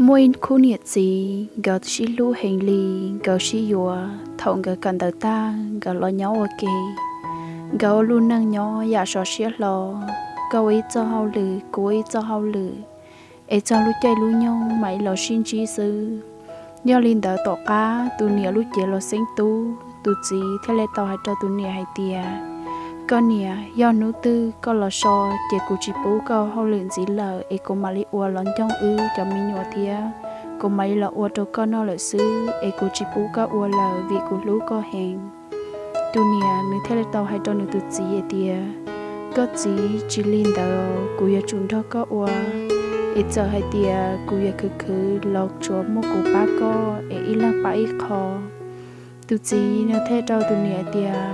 Muaj ib khub niam txiv nkawd sib hlub heev li, nkawd sib yuav. Thaum nkawd kawm ntawv tag nkawd los nyob ua ke, nkawd ua lub neej nyob yam sov siab hlo, koj ua ib txoj hauj lwm kuv ua ib txoj hauj lwm, es txog lub caij lub nyoog mam li los sib ntsib xwb. Yog li ntawd tom qab tus niam lub cev los xeeb tub, tus txiv thiaj li tau hais rau tus niam hais tias, koj niam, yog hnub twg koj los so ces kuv tsis pub koj hauj lwm ntxiv lawm es kuv mam li ua los ncoog wb cov me nyuam thiab kuv mam li los ua rau koj noj lawm xwb es kuv tsis pub koj ua lawm vim kuv hlub koj heev. Tus niam nws thiaj li tau hais rau nws tus txiv hais tias, koj txiv, tsis li ntawd kuv yuav tsum nrog koj ua, es txawm hais tias kuv yuav khwv khwv los tsuas muaj kuv pab koj es ib leeg pab ib qho. Tus txiv nws thiaj rau tus niam tias,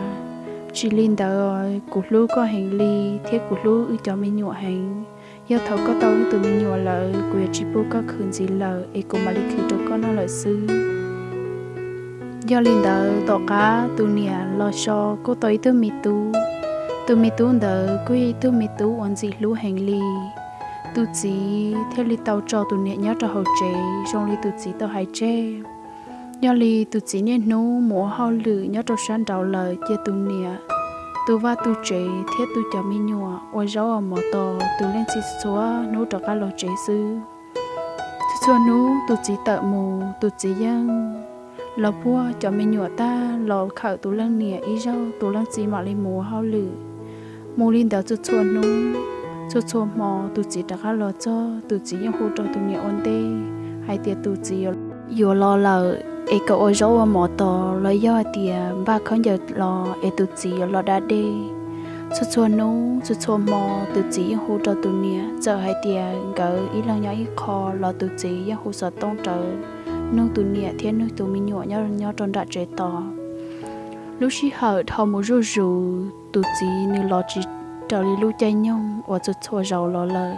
tsis li ntawd, kuv hlub koj heev li thiab kuv hlub wb cov me nyuam heev. Yog thaum koj tau wb tus me nyuam lawm kuv yuav tsis pub koj khwv ntxiv lawm es kuv mam li khwv rau koj noj lawm xwb. Yog li ntawd tom qab tus niam los so kuj tau ib tug me tub. Tus me tub ntawd kuj yog ib tug me tub uas ntxim hlub heev li. Tus txiv thiaj li tau tso tus niam nyob rau hauv tsev zoo li tus txiv tau hais tseg. Yog li tus txiv niaj hnub mus ua hauj lwm nyob rau sab nraud lawm, cia tus niam tu vaj tu tsev thiab tu cov me nyuam ua zaub ua mov tos tus leej txiv txhua hnub rov qab los tsev xwb. Txhua txhua hnub tus txiv tawm mus, tus txiv yeej los puag cov me nyuam tag los khawm tus leej niam ib zaug, tus leej txiv mam li mus ua hauj lwm. Mus li ntawd txhua txhua hnub, txhua txhua hmo tus txiv rov qab los txog, tus txiv yeej hu rau tus niam ua ntej hais tias tus txiv yuav los lawm es kom ua zaub ua mov tos los yog hais tias npaj khaub ncaws los es tus txiv yuav los da dej. Txhua txhua hnub txhua txhua hmo tus txiv yeej hu rau tus niam, txawm hais tias nkawd ib leeg nyob ib qho los tus txiv yeej hu xov tooj rawv nug tus niam thiab nug tus me nyuam nyob rau nram tsev tos. Lub sij hawm dhau mus zuj zus, tus txiv nws los tsis raws li lub caij nyoog uas txhua txhua zaus los lawm.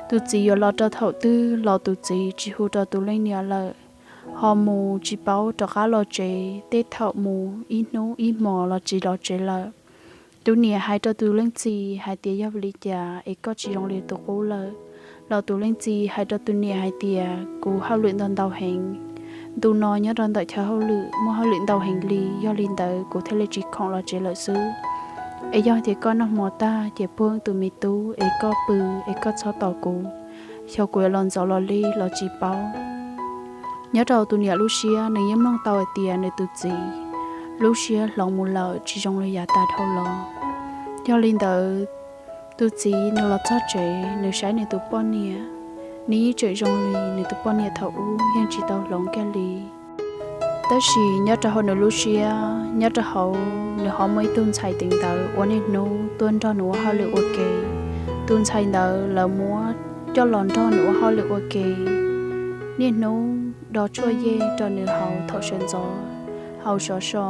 Tus txiv yuav los rau thaum twg los tus txiv tsis hu rau tus leej niam lawm, ho mus tsis paub rov qab los tsev, tej thaum mus ib hnub ib hmos los tsis los tsev lawm. Tus niam hais rau tus leej txiv hais tias yog vim li cas es koj tsis zoo li tus qub lawm, los tus leej txiv hais rau tus niam hais tias kuv hauj lwm ntau ntau heev, ntu no nyob rau ntawm chaw hauj lwm muaj hauj lwm ntau heev li, yog li ntawd kuv thiaj li tsis khoom los tsev lawm xwb. Es yog tias koj noj hmo tag ces puag tus me tub es koj pw, es koj txhob tos kuv, xyov kuv yuav los ntxov los lig los tsis paub. Nyob rau tus niam lub siab nws yeej mloog tau hais tias nws tus txiv lub siab hloov mus lawm tsis zoo li yav tas dhau los. Yog li ntawd, tus txiv nws los txog tsev nws saib nws tus poj niam, nws yeej tseem zoo li nws tus poj niam thaum ub, yeej tsis tau hloov kiag li. Tab sis nyob rau hauv nws lub siab, nyob rau hauv nws ho muaj ib tug ntxhais teev ntawv uas niaj hnub tuaj nrog nws ua hauj lwm ua ke. Tus ntxhais ntawd lawv muab coj los nrog nws ua hauj lwm ua ke, niaj hnub do tshuaj yej rau nws haus thaum sawv ntxov, haus sov so,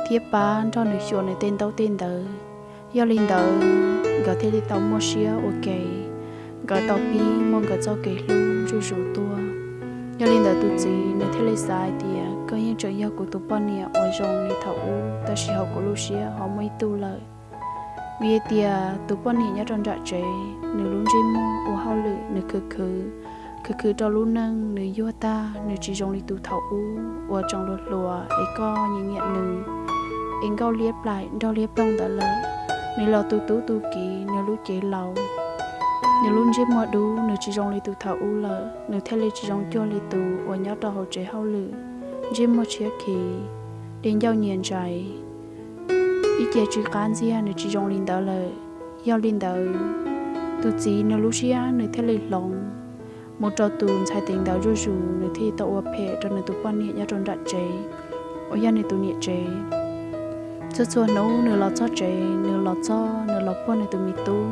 thiab pab nrog nws xyuas nws tej ntaub tej ntawv. Yog li ntawd, nkawd thiaj li tau muaj siab ua ke, nkawd tau pib muaj nkawd txoj kev hlub zuj zus tuaj. Yog li ntawd tus txiv nws thiaj li xav hais tias koj yeej tseem yog kuv tus poj niam uas zoo li thaum ub, tab sis hauv kuv lub siab ho muaj ib tug lawm. Vim hais tias tus poj niam nyob rau nram tsev, nws lub ntsej muag ua hauj lwm, nws khwv khwv, khwv khwv rau lub neej nws yuag tag, nws tsis zoo li tus thaum ub uas tseem hluas hluas es koj nyiam nyiam nws, es nkauj liab plaim nrog liab ploog ntawd lawm. Nws los tu tub tu kiv, nws lub cev laus, nws lub ntsej muag dub, nws tsis zoo li tus thaum ub lawm, nws thiaj li tsis zoo cuag li tus uas nyob rau hauv tsev hauj lwm, ntsej muag tshiab khiv, di ncauj nyias ntsais, ib ce tsw qab ntxiag, nws tsis zoo li ntawd lawm. Yog li ntawd, tus txiv nws lub siab nws thiaj li hloov mus rau tus ntxhais teev ntawv zuj zus, nws thiaj tau ua phem rau nws tus poj niam nyob rau nram tsev uas yog nws tus niam tsev. Txhua txhua hnub nws los txog tsev, nws los txog nws los puag nws tus me tub,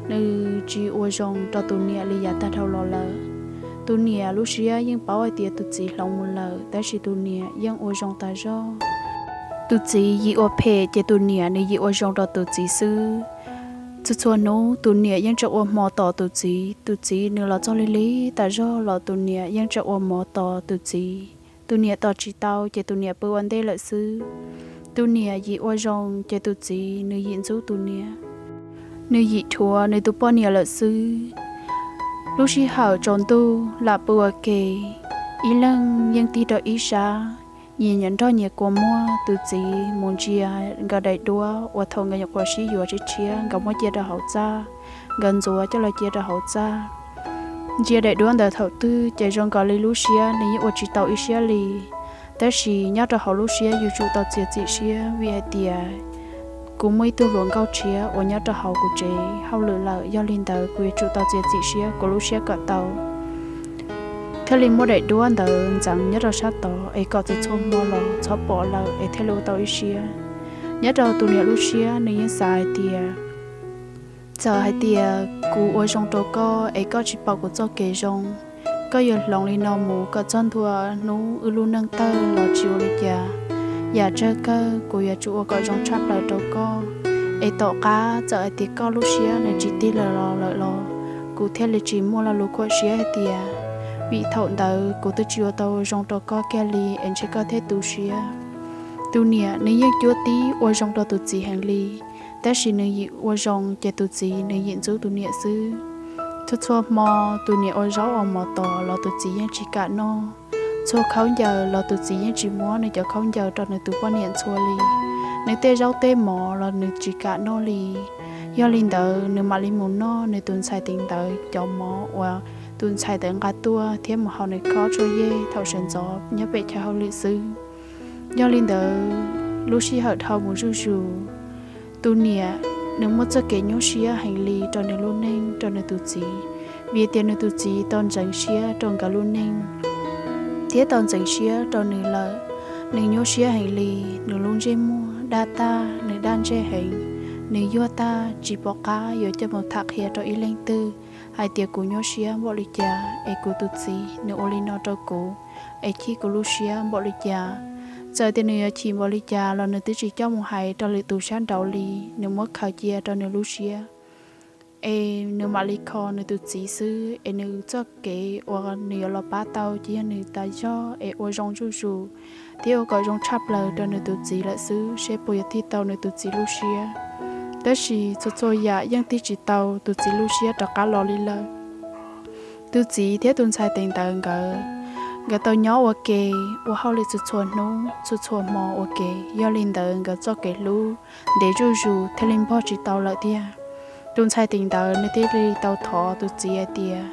nws tsis ua zoo rau tus niam li yav tag dhau los lawm. Tus niam lub siab yeej paub hais tias tus txiv hloov mus lawm, tab sis tus niam yeej ua zoo tas zog. Tus txiv yim ua phem ces tus niam nws yim ua zoo rau tus txiv xwb. Txhua txhua hnub tus niam yeej tseem ua hmo tos tus txiv, tus txiv nws los txog lig lig tas zog los tus niam yeej tseem ua hmo tos tus txiv. Tus niam tos tsis tau ces tus niam pw ua ntej lawm xwb. Tus niam yim ua zoo ces tus txiv nws yim ntxub tus niam, nws yim rhuav nws tus poj niam lawm xwb. Lub sij hawm tsaus ntuj lam pw ua ke, ib leeg yeej tig rau ib sab, nyias nyias nrog nyias kua muag. Tus txiv mus ntsia nkawd daim duab uas thaum nkawd nyuam qhuav sib yuav tshiab tshiab, nkawd muab cia rau hauv txaj, nkawd ntxuav coj los cia rau hauv txaj. Ntsia daim duab ntawd thaum twg ces zoo nkaus li lub siab nws yeej ua tsis tau ib siab li. Tab sis nyob rau hauv lub siab yuav tsum tau txiav txim siab, vim hais tias kuv muaj ib tug hluas nkauj tshiab uas nyob rau hauv kuv tsev hauj lwm lawm, yog li ntawd kuv yuav tsum tau txiav txim siab, kuv lub siab kom tau. Thiaj li muab daim duab ntawd ntxeev nyob rau sab tod es kom txhua txhua hmo los txhob pom lawm es thiaj li ua tau ib siab. Nyob rau tus niam lub siab nws yeej xav hais tias, txawm hais tias kuv ua zoo rau koj es koj tsis pom kuv txoj kev zoo, koj yuav hloov li no mus kom txog ntua hnub wb lub neej tawg los tsis ua li cas. Yam tsawg kawg kuv yuav tsum ua kom zoo tshaj plaws rau koj, es tom qab txawm hais tias koj lub siab nws tsis tig lawm los lawm los kuv thiaj li tsis muaj lo lus khuam siab hais tias, vim thaum ntawd kuv twb tsis ua tau zoo rau koj kiag li es ntshe koj thiaj tu siab. Tus niam nws yeej cuab tib ua zoo rau tus txiv heev li, tab sis nws yim ua zoo ces tus txiv nws yim ntxub tus niam xwb. Txhua txhua hmo tus niam ua zaub ua mov tos los tus txiv yeej tsis kam noj. Txhua khaub ncaws los tus txiv yeej tsis muab nws cov khaub ncaws rau nws tus poj niam ntxhua li. Nws tej zaub tej mov los nws tsis kam noj li. Yog li ntawd nws mam li mus noj nws tus ntxhais tis ntawd cov mov uas tus ntxhais ntawd nqa tuaj thiab mus haus nws khob tshuaj yej thaum sawv ntxov nyob pem chaw hauj lwm xwb. Yog li ntawd, lub sij hawm dhau mus zuj zus, tus niam nws muaj txoj kev nyuaj siab heev li rau nws lub neej rau nws tus txiv, vim tias nws tus txiv tau ntxeev siab rau nkawd lub neej thiab tau ntxeev siab rau nws lawm. Nws nyuaj siab heev li, nws lub ntsej muag daj tag, nws daj ntseg heev, nws yuag tag tsis pom qab yuav coj mus tham qhia rau ib leej twg hais tias kuv nyuaj siab npaum li cas es kuv tus txiv nws ua li no rau kuv, es chim kuv lub siab npaum li cas. Txawm tias nws yuav chim npaum li cas los nws twb tsis coj mus hais rau lwm tus sab nraud li, nws muab khaws cia rau nws lub siab es nws mam li kho nws tus txiv xwb. Es nws txoj kev uas nws yuav los pab tau ces yog nws tas zog es ua zoo zuj zus thiab ua kom zoo tshaj plaws rau nws tus txiv lawm xwb, seb puas yuav tig tau nws tus txiv lub siab. Tab sis txhua txhua yam yeej tig tsis tau tus txiv lub siab rov qab los li lawm. Tus txiv thiab tus ntxhais tis ntawd nkawd, nkawd tau nyob ua ke, ua hauj lwm txhua txhua hnub txhua txhua hmo ua ke. Yog li ntawd nkawd txoj kev hlub ntev zuj zus thiaj li npog tsis tau lawm tiag. Tus ntxhais tis ntawd nws thiaj li tau thov tus txiv hais tias,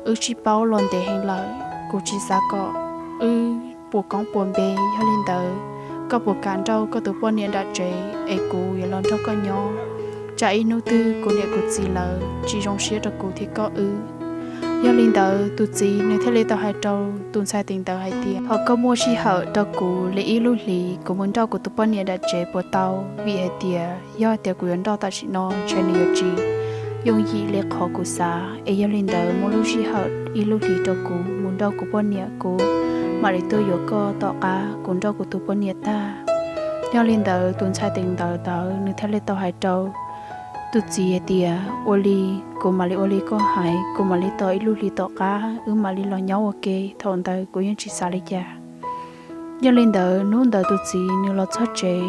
wb sib paub los ntev heev lawm, kuv tsis xav kom wb puas koob puas npe. Yog li ntawd, koj puas kam nrauj koj tus poj niam nram tsev es kuv yuav los nrog koj nyob? Tsam ib hnub twg kuv niam kuv txiv lawv tsis zoo siab rau kuv thiab koj wb. Yog li ntawd tus txiv nws thiaj li tau hais rau tus ntxhais tis ntawd hais tias, thov koj muaj sij hawm rau kuv li ib lub hlis, kuv mus nrauj kuv tus poj niam nram tsev puas tau? Vim hais tias yog tias kuv yuav nrauj tam sim no ntshe nws yuav tsis yooj yim li qhov kuv xav. Es yog li ntawd muab lub sij hawm ib lub hlis rau kuv mus nrauj kuv poj niam, kuv mam li tuaj yuav koj tom qab kuv nrauj kuv tus poj niam tag. Yog li ntawd tus ntxhais tis ntawd ntawd nws thiaj li tau hais rau tus txiv hais tias, ua li, kuv mam li ua li koj hais, kuv mam li tos ib lub hlis tom qab wb mam li los nyob ua ke, thaum ntawd kuv yeej tsis xav li cas. Yog li ntawd hnub ntawd tus txiv nws los txog tsev,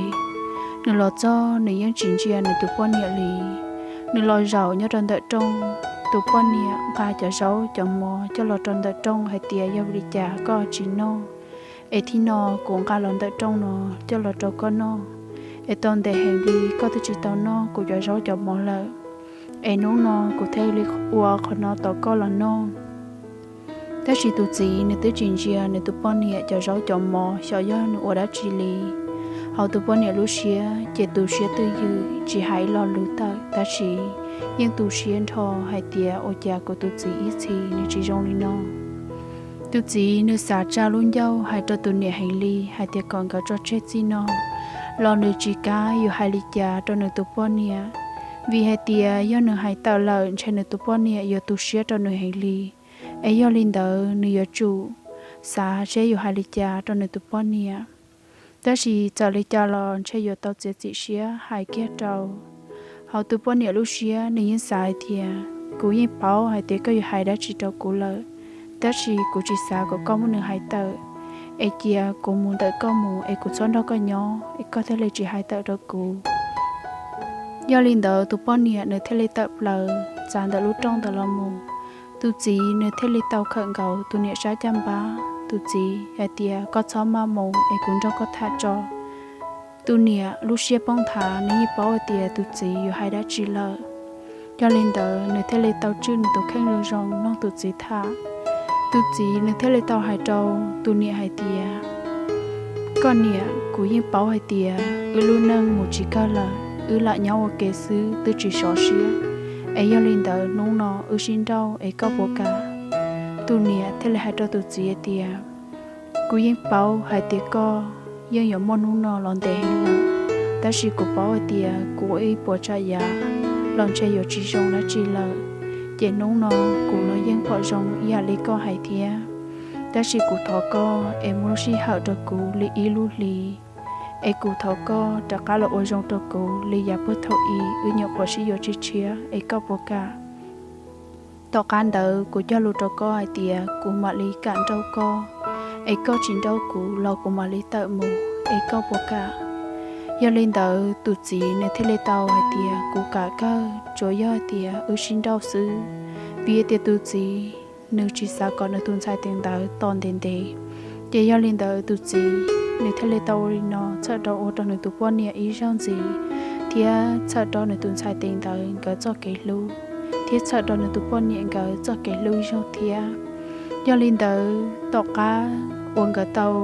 nws los txog nws yeej tsis ntsia nws tus poj niam li. Nws los zaum nyob rau ntawm rooj, tus poj niam nqa cov zaub cov mov coj los rau ntawm rooj hais tias, yog li cas koj tsis noj es thib no kuv nqa los ntawm rooj no coj los rau koj noj, es tau ntev heev li koj twb tsis tau noj kuv cov zaub cov mov lawm, es hnub no kuv thiaj li ua qhov no tos koj los noj. Tab sis tus txiv nws twb tsis ntsia nws tus poj niam cov zaub cov mov xyov yog nws ua dab tsi li. Hauv tus poj niam lub siab ces tu siab twj ywm tsis hais ib lo lus tawm, tab sis yeej tu siab nrho hais tias, ua cas kuv tus txiv ib txhis nws tsis zoo li no? Tus txiv nws xav tsa lub ncauj hais rau tus niam heev li hais tias kom nkawd tso tseg txij no, los nws tsis kam yuav hais li cas rau nws tus poj niam, vim hais tias yog nws hais tawm lawm ntshe nws tus poj niam yuav tu siab rau nws heev li. Es yog li ntawd nws yuav tsum xav seb yuav hais li cas rau nws tus poj niam. Tab sis txawm li cas los ntshe yuav tau txiav txim siab hais kiag rau. Hauv tus poj niam lub siab nws yeej xav hais tias, kuv yeej paub hais tias koj yuav hais dab tsi rau kuv lawm, tab sis kuv tsis xav kom koj muab nws hais tawm, es cia kuv mus ntawm koj mus es kuv txhob nrog koj nyob es koj thiaj li tsis hais tawm rau kuv. Yog li ntawd tus poj niam nws thiaj li tawm plaws txav ntawm lub rooj ntawd los mus. Tus txiv nws thiaj li tau khawm nkaus tus niam sab caj npab. Tus txiv hais tias, koj txhob maj mus es kuv nrog koj tham tso. Tus niam lub siab poob nthav, nws yeej paub hais tias tus txiv yuav hais dab tsi lawm. Yog li ntawd nws thiaj li tau tswj nws tus kheej zoo zoo nrog tus txiv tham. Tus txiv nws thiaj li tau hais rau tus niam hais tias, koj niam, kuv yeej paub hais tias wb lub neej mus tsis kawg lawm, wb lam nyob ua ke xwb twb tsis sov siab, es yog li ntawd hnub no wb sib nrauj es koj puas kam? Tus niam thiaj li hais rau tus txiv hais tias, kuv yeej paub hais tias koj yeej yuav muaj hnub no los ntev heev lawm, tab sis kuv paub hais tias kuv ua ib puas tsav yam los ntshe yuav tsis zoo dab tsi lawm, ces hnub no kuv los yeej pom zoo ib yam li koj hais thiab. Tab sis kuv thov koj es muab lub sij hawm rau kuv li ib lub hlis, es kuv thov koj rov qab los ua zoo rau kuv li yav puag thaum ub wb nyuam qhuav sib yuav tshiab tshiab es koj puas kam? Tom qab ntawd kuv cog lus rau koj hais tias kuv mam li kam nrauj koj, es koj tsis nrauj kuv los kuv mam li tawm mus, es koj puas kam? Yog li ntawd tus txiv nws thiaj li tau hais tias, kuv kam kawg, tsuas yog hais tias wb sib nrauj xwb. Vim tias tus txiv nws tsis xav kom nws tus ntxhais tes ntawd tos ntev ntev, ces yog li ntawd tus txiv nws thiaj li tau ua li no txhawm rau ua rau nws tus poj niam ib zaug ntxiv, thiab txhawm rau nws tus ntxhais tes ntawd nkawd txoj kev hlub, thiab txhawm rau nws tus poj niam nkawd txoj kev hlub ib zaug thiab. Yog li ntawd tom qab uas nkawd tau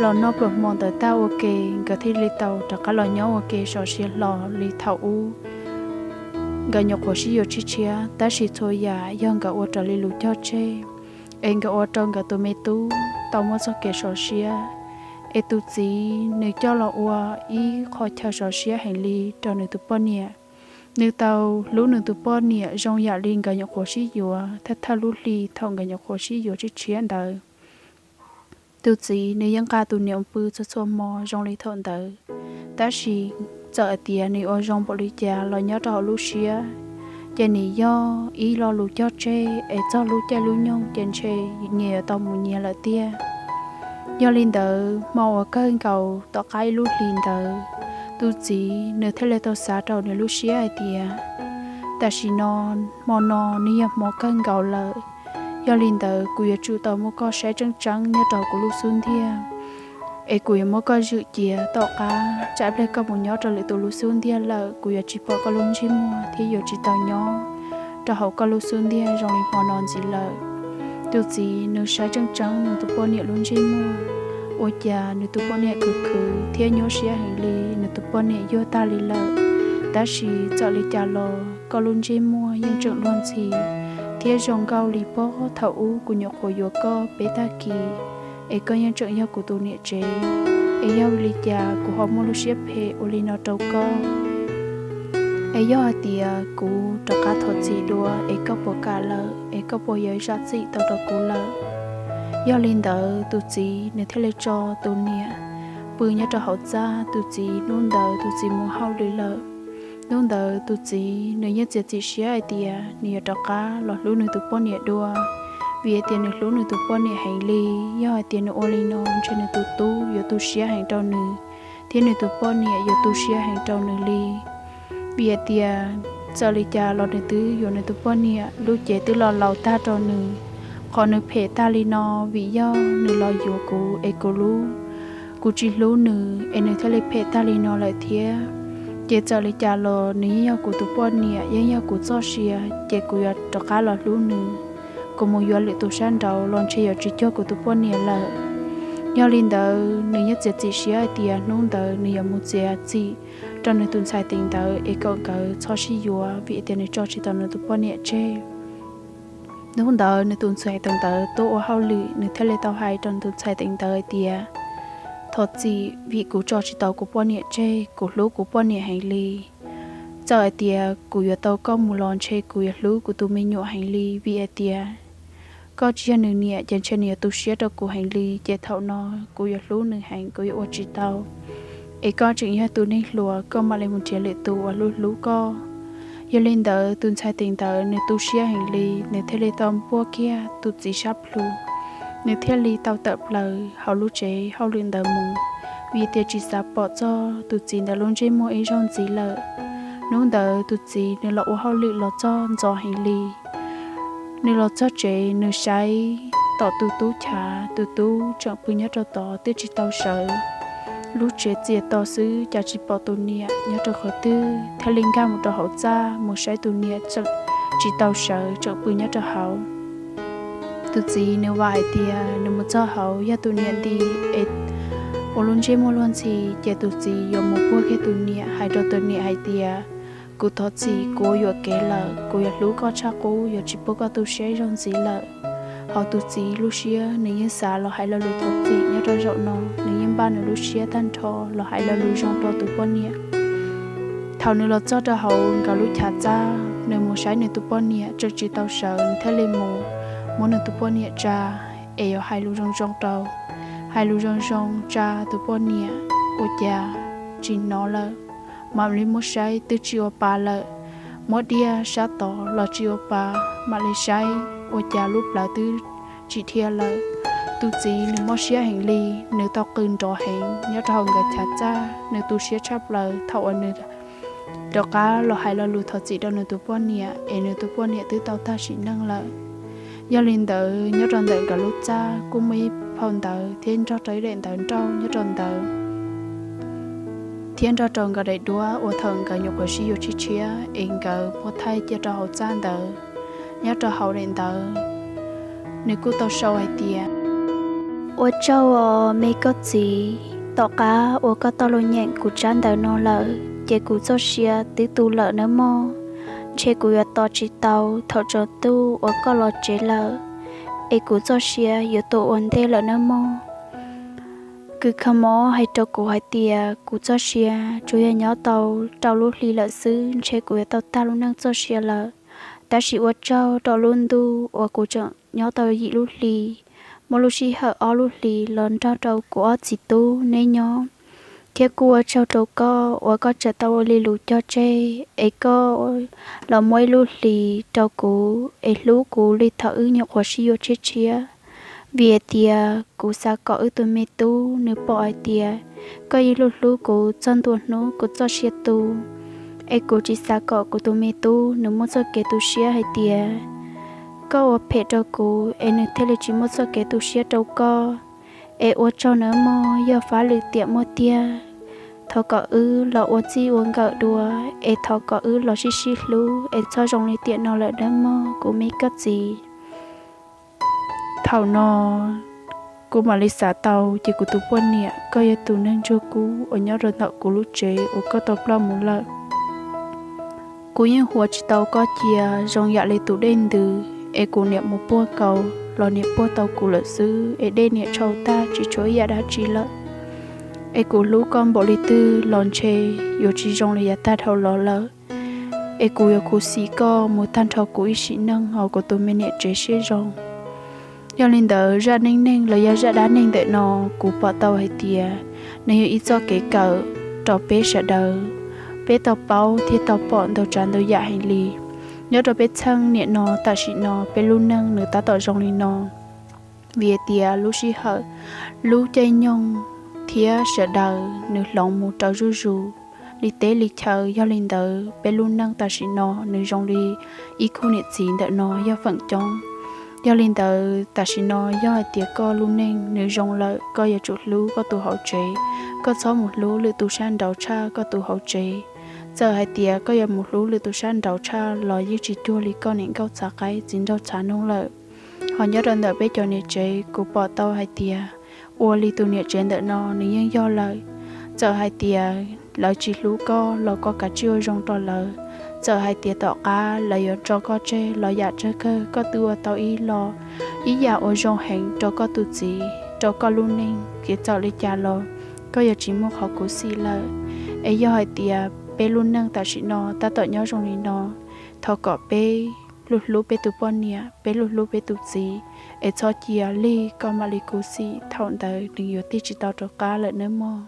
los noj pluas hmo ntawd tag ua ke, nkawd thiaj li tau rov qab los nyob ua ke sov siab hlo li thaum ub nkawd nyuam qhuav sib yuav tshiab tshiab, tab sis txhua yam yog nkawd ua raws li lus cog tseg, es nkawd ua rau nkawd tus me tub tau muaj txoj kev sov siab, es tus txiv nws coj los ua ib qho chaw sov siab heev li rau nws tus poj niam. Nws tau hlub nws tus poj niam zoo yam li nkawd nyuam qhuav sib yuav thawj thawj lub hli thaum nkawd nyuam qhuav sib yuav tshiab tshiab ntawd. Tus txiv nws yeej nqa tus niam pw txhua txhua hmo zoo li thaum ntawd, tab sis txawm hais tias nws ua zoo npaum li cas los nyob rau hauv lub siab, ces nws yog ib lo lus cog tseg es txog lub caij lub nyoog ces ntshe nyias yuav tau mus nyias lawm tiag. Yog li ntawd hmo uas kawg nkaus tom qab ib lub hlis ntawd, tus txiv nws thiaj li tau xav rau nws lub siab hais tias, tam sim no hmo no nws yog hmo kawg nkaus lawm. Yog li ntawd kuv yuav tsum tau muab koj saib tseeb tseeb nyob rau kuv lub xub ntiag, es kuv yuav muab koj zwm cia. Tom qab tsam pliag koj mus nyob rau lwm tus lub xub ntiag lawm, kuv yuav tsis pom koj lub ntsej muag thiab yuav tsis tau nyob rau hauv koj lub xub ntiag zoo li hmo no ntxiv lawm. Tus txiv nws saib tseeb tseeb nws tus poj niam lub ntsej muag, ua cas nws tus poj niam khwv khwv thiab nyuaj siab heev li, nws tus poj niam yuag tag li lawm. Tab sis txawm li cas los koj lub ntsej muag yeej tseem luag ntxhi thiab zoo nkauj li puag thaum ub kuv nyuam qhuav yuav koj peb tag kis, es koj yeej tseem yog kuv tus niam tsev. Es yog vim li cas kuv ho muaj lub siab phem ua li no rau koj? Es yog hais tias kuv rov qab thov txim dua es koj puas kam lawm, es koj puas yuav zam txim tau rau kuv lawm? Yog li ntawd tus txiv nws thiaj li tso tus niam pw nyob rau hauv txaj. Tus txiv hnub ntawd tus txiv mus hauj lwm lawm. Hnub ntawd tus txiv nws yeej txiav txim siab hais tias nws yuav rov qab los hlub nws tus poj niam dua, vim hais tias nws hlub nws tus poj niam heev li. Yog hais tias nws ua li no ntshe nws tus tub yuav tu siab heev rau nws, thiab nws tus poj niam yuav tu siab heev rau nws li. Vim hais tias txawm li cas los nws twb yuav nws tus poj niam, lub cev twb los laus tag rau nws. Qhov nws phem tag li no vim yog nws los yuav kuv es kuv hlub, kuv tsis hlub nws es nws thiaj li phem tag li no lawm thiab. Ces txawm li cas los nws yeej yog kuv tus poj niam, yeej yog kuv txoj sia, ces kuv yuav rov qab los hlub nws. Kuv mus yuav lwm tus sab nraud los ntshe yuav tsis cuag kuv tus poj niam lawm. Yog li ntawd nws yeej txiav txim siab hais tias hnub ntawd nws yuav mus txiav txim rau nws tus ntxhais tes ntawd es kom nkawd txhob sib yuav, vim tias nws tso tsis tau nws tus poj niam tseg. Hnub ntawd nws tus ntxhais tes ntawd tuaj ua hauj lwm, nws thiaj li tau hais rau nws tus ntxhais tes ntawd hais tias, thov txim vim kuv tso tsis tau kuv poj niam tseg, kuv hlub kuv poj niam heev li. Txawm hais tias kuv yuav tau koj mus los ntshe kuv yuav hlub kuv tus me nyuam heev li, vim hais tias koj tsis yog nws niam ces ntshe nws yuav tu siab rau kuv heev li, ces thaum no kuv yuav hlub nws heev, kuv yuav ua tsis tau. Es koj tseem yog tus neeg hluas, koj mam li mus nrhiav lwm tus uas hlub hlub koj. Yog li ntawd tus ntxhais tes ntawd nws tu siab heev li, nws thiaj li tau npuaj kiag tus txiv sab plhu, nws thiaj li tau tawm plaws hauv lub tsev hauj lwm ntawd mus, vim tias tsis xav pom txog tus txiv ntawd lub ntsej muag ib zaug ntxiv lawm. Hnub ntawd tus txiv nws los ua hauj lwm los txog ntxov heev li. Nws los txog tsev, nws saib tom tus tub chav, tus tub tseem pw nyob rau tod twb tsis tau sawv. Lub tsev txias to xwb, cas tsis pom tus niam nyob rau qhov twg, thiaj li nkag mus rau hauv txaj mus saib tus niam tseem tsis tau sawv, tseem pw nyob rau hauv. Tus txiv nws vam hais tias nws mus txog hauv yog tus niam nti es ua lub ntsej muag luag ntxhi, ces tus txiv yuav mus puag kiag tus niam, hais rau tus niam hais tias, kuv thov txim, kuv ua yuam kev lawm, kuv yuav hlub koj tshaj qub, yuav tsis pub koj tu siab ib zaug ntxiv lawm. Hos tus txiv lub siab nws yeej xav los hais lo lus thov txim nyob rau zaum no, nws yeej npaj nws lub siab tag nrho los hais lo lus zoo rau tus poj niam. Thaum nws los txog rau hauv nkawd lub chav txaj, nws mus saib nws tus poj niam tseem tsis tau sawv, nws thiaj li mus muab nws tus poj niam tsa, es yuav hais lus zoo zoo rau. Hais lus zoo zoo tsa tus poj niam, ua cas tsis hnov lawm, mam li muab saib twb tsis ua pa lawm. Muab diaj sab tod los tsis ua pa, mam li saib ua cas lub plawv twb tsis dhia lawm. Tus txiv nws mob siab heev li, nws tau qw nrov heev nyob rau hauv nkawd chav txaj, nws tu siab tshaj plaws thaum uas nws rov qab los hais lo lus thov txim rau nws tus poj niam, es nws tus poj niam twb tau tag sim neej lawm. Yog li ntawd, nyob rau ntawm nkawd lub txaj kuj muaj ib phau ntawv thiab nrog rau ib daim ntawv nrauj nyob rau ntawd, thiab nrog rau nkawd daim duab uas thaum nkawd nyuam qhuav sib yuav tshiab tshiab es nkawd muab thaij cia rau hauv txaj ntawd. Nyob rau hauv daim ntawv, nws kuj tau sau hais tias, ua tsaug os me koj txiv, tom qab uas koj tau los nyeem kuv tsab ntawv no lawm, ces kuv txoj sia twb tu lawm nawb mog. Ntshe kuv yuav tos tsis tau thaum tsaus ntuj uas koj los tsev lawm, es kuv txoj sia yuav tu ua ntej lawm nawb mog. Kws kha mob hais rau kuv hais tias kuv txoj sia tsuas yog nyob tau rau lub hli lawm xwb, ntshe kuv yuav tau tag lub neej txoj sia lawm. Tab sis ua tsaug rau lub ntuj uas kuv tseem nyob tau yim lub hli, muaj lub sij hawm ob lub hlis los nrog rau kuv ob txiv tub neb nyob, thiab kuj ua tsaug rau koj uas koj tseem tau ua li lus cog tseg es koj los muab ib lub hlis rau kuv es hlub kuv li thaum wb nyuam qhuav sib yuav tshiab tshiab. Vim hais tias kuv xav kom wb tus me tub nws pom hais tias koj yeej hlub hlub kuv txog ntua hnub kuv txoj sia tu, es kuv tsis xav kom kuv tus me tub nws muaj txoj kev tu siab hais tias koj ua phem rau kuv es nws thiaj li tsis muaj txoj kev tu siab rau koj. Es ua tsaug nawb mog, yog fab lwm tiam muaj tiag, thov kom wb los ua txij ua nkawm dua, es thov kom wb los sib sib hlub es txhob zoo li tiam no lawm nawb mog kuv me koj txiv. Thaum no kuv mam li xav tau ces kuv tus poj niam, koj yog tus neeg ntsuag kub uas nyob rau ntawm kuv lub tsev uas koj tau ploj mus lawm. Kuv yeej huav tsis tau koj cia zoo yam li tus dej ntws, es kuv niam mus puag kaus los niam puag tau kuv lawm xwb, es dej niam tshau tag tsis tshuav ib yam dab tsi lawm. Es kuv hlub koj npaum li twg los ntshe yuav tsis zoo li yav tag dhau los lawm. Es kuv yuav khuv xim koj mus tag nrho kuv ib sim neej hauv kuv tus me niam tsev siab zoo. Yog li ntawd, zaj neej neeg los yog zaj dab neeg ntawm no, kuv pom tau hais tias nws yog ib txoj kev kawm rau peb sawv daws, peb tau paub thiab tau pom ntau tsav ntau yam heev li. Nyob rau peb txheej niam no, tam sim no peb lub neej nws tab tom zoo li no, vim hais tias lub sij hawm, lub caij nyoog thiab sawv daws nws hloov mus raws zuj zus li teb li chaw. Yog li ntawd, peb lub neej tam sim no nws zoo li ib khub niam txiv ntawm no yog feem coob. Yog li ntawd, tam sim no yog hais tias koj lub neej nws zoo lawm, koj yuav tsum hlub koj tus hauv tsev, koj txhob mus hlub lwm tus sab nraud tshaj koj tus hauv tsev. Txawm hais tias koj yuav mus hlub lwm tus sab nraud tshaj los yeej tsis cuag li koj niam nkauj txhav qaib txiv nraug txhav noog lawm. Ho nyob rau ntawm peb cov niam tsev, kuv pom tau hais tias ua li tus niam tsev ntawm no nws yeej yog lawm. Txawm hais tias lawv tsis hlub koj los koj kav tsij ua zoo rau lawv. Txawm hais tias tom qab lawv yuav tso koj tseg los yam tsawg kawg, koj twb ua tau ib lo, ib yam uas zoo heev rau koj tus txiv, rau koj lub neej, ces txawm li cas los koj yuav tsis muaj qhov khuv xim lawm. Es yog hais tias peb lub neej tam sim no tab tom nyob zoo li no, thov kom peb hlub hlub peb tus poj niam, peb hlub hlub peb tus txiv, es txhob cia lig koj mam li khuv xim, thaum ntawd nws yuav tig tsis tau rov qab lawm nawb mog.